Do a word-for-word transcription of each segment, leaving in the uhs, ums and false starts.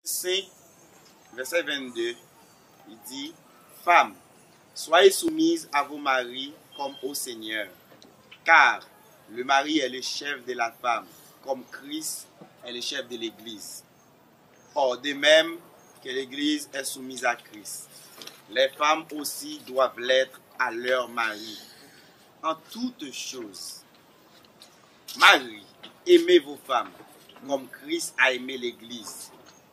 cinq, verset vingt-deux, il dit, Femmes, soyez soumises à vos maris comme au Seigneur, car le mari est le chef de la femme, comme Christ est le chef de l'Église. Or, de même que l'Église est soumise à Christ, les femmes aussi doivent l'être à leur mari en toutes choses. Maris, aimez vos femmes, comme Christ a aimé l'Église,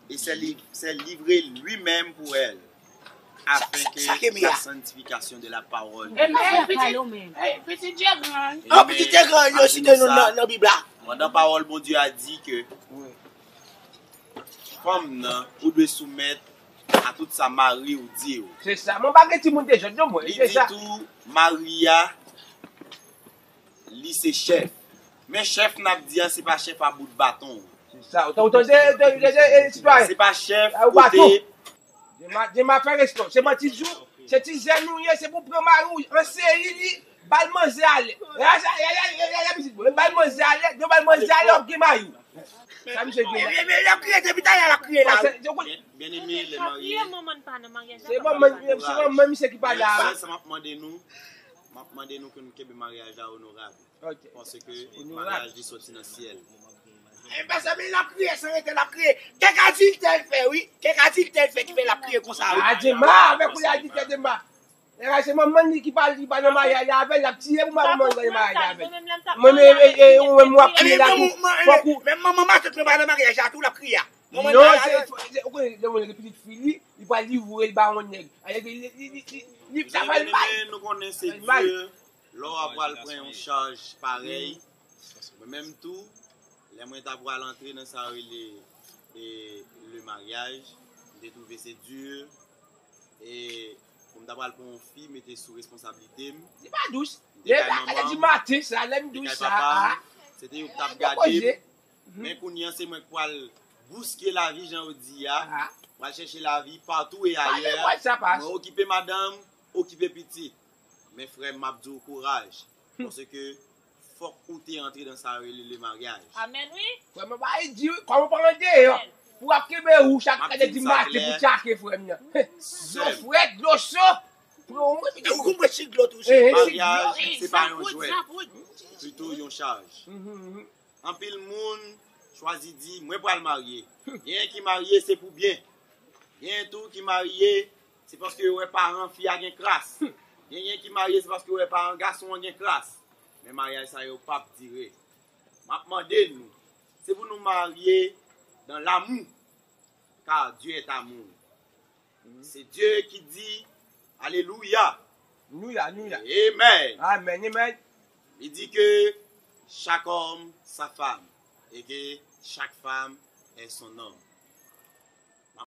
et s'est li- s'est livré lui-même pour elle, afin que la sanctification de la parole. Amen. Pitit Jegran. An pitit Jegran, yo site nou nan Bib la. Pandan pawòl Bondye a di ke fanm nan, ou dwe soumèt a tout sa mari ou di ou. Se sa. Mwen pa gen timoun de jèn non mwen. Li di tou, mari a, li se chèf. Men chèf n ap di a, se pa chèf a bout baton. Se sa. Ou tande, sitwayen? Se pa chèf kote. Dema, Dema, fè respè w. Se manti di w. Se ti zen ou ye, se pou pran mari w an seri, li ba l manzè ale. Raya, raya, raya, raya pitit mwen. Ba l manzè ale, depi ba l manzè ale, w ap gen mari w. Sa misye gen la? Ebyen, ebyen, l ap kriye depi talè, l ap kriye la. Byen, byen eme, lè marye. Se manman, se manman misye ki pa la a. Frè, sa m ap mande nou, m ap mande nou ke nou kenbe maryaj la onorab. Paske maryaj li soti nan syèl. E pa sa, men l ap kriye san rete, l ap kriye. Kèk adiltè l fè, wi. Kèk adiltè l fè ki fè l ap kriye konsa, wi. A, Dema, avèk ou adiltè, Dema. E se manman li ki pa, li pa nan maryaj la avè l, l ap tiye pou manman li pa nan maryaj la avè l. Mwen, e, e, ou menm w ap kriye la tou. Fòk ou. Menm manman matant mwen pa nan maryaj la tou, l ap kriye a. Non, se, se, ou konnen, lè mwen gen pitit fi li, li pral livre l ba yon nèg. Alè ke li, li, li, li, li, sa fè l mal. Nou konnen se Dye. Lè w ap pral pran yon chaj parèy, mwen menm tou, lè mwen ta pral antre nan sa yo rele, e, le maryaj, m te twouve se di, e, pou m ta pral pran yon fi, mete sou responsablite m. Li pa dous. Depi maten sa, lè m dous sa, a. Se te yo k t ap gade m. Men kounye a, se mwen k pral bouske lavi, jan yo di a. Pral chèche lavi patou e ayè. Mwen okipe madanm, okipe pitit. Men frè m, m ap di w kouraj. Paske fòk ou te antre nan sa yo rele le maryaj. Amèn, wi. Frè m, bay di, kòman w pa andeyò? Pou w ap kenbe wouch ak kade di maten pou tchake frè m nan. Dlo frèt, dlo cho. Pou yon... E ou konprann ti dlo tou, se maryaj, se pa yon jwèt. Pito yon chaj. Anpil moun chwazi di, "Mwen pral marye." Genyen ki marye, se pou byen. Genyen tou ki marye, se paske yo wè paran fi a gen kras. Genyen ki marye, se paske yo wè paran gason an gen kras. Men maryaj sa yo p ap dire. M ap mande nou, se pou nou marye dans l'amour, car Dieu est amour. Se Dye ki di, alelouya. Alelouya, alelouya. Amen. Amen, amen. Li di ke chaque homme sa femme et que chaque femme est son homme.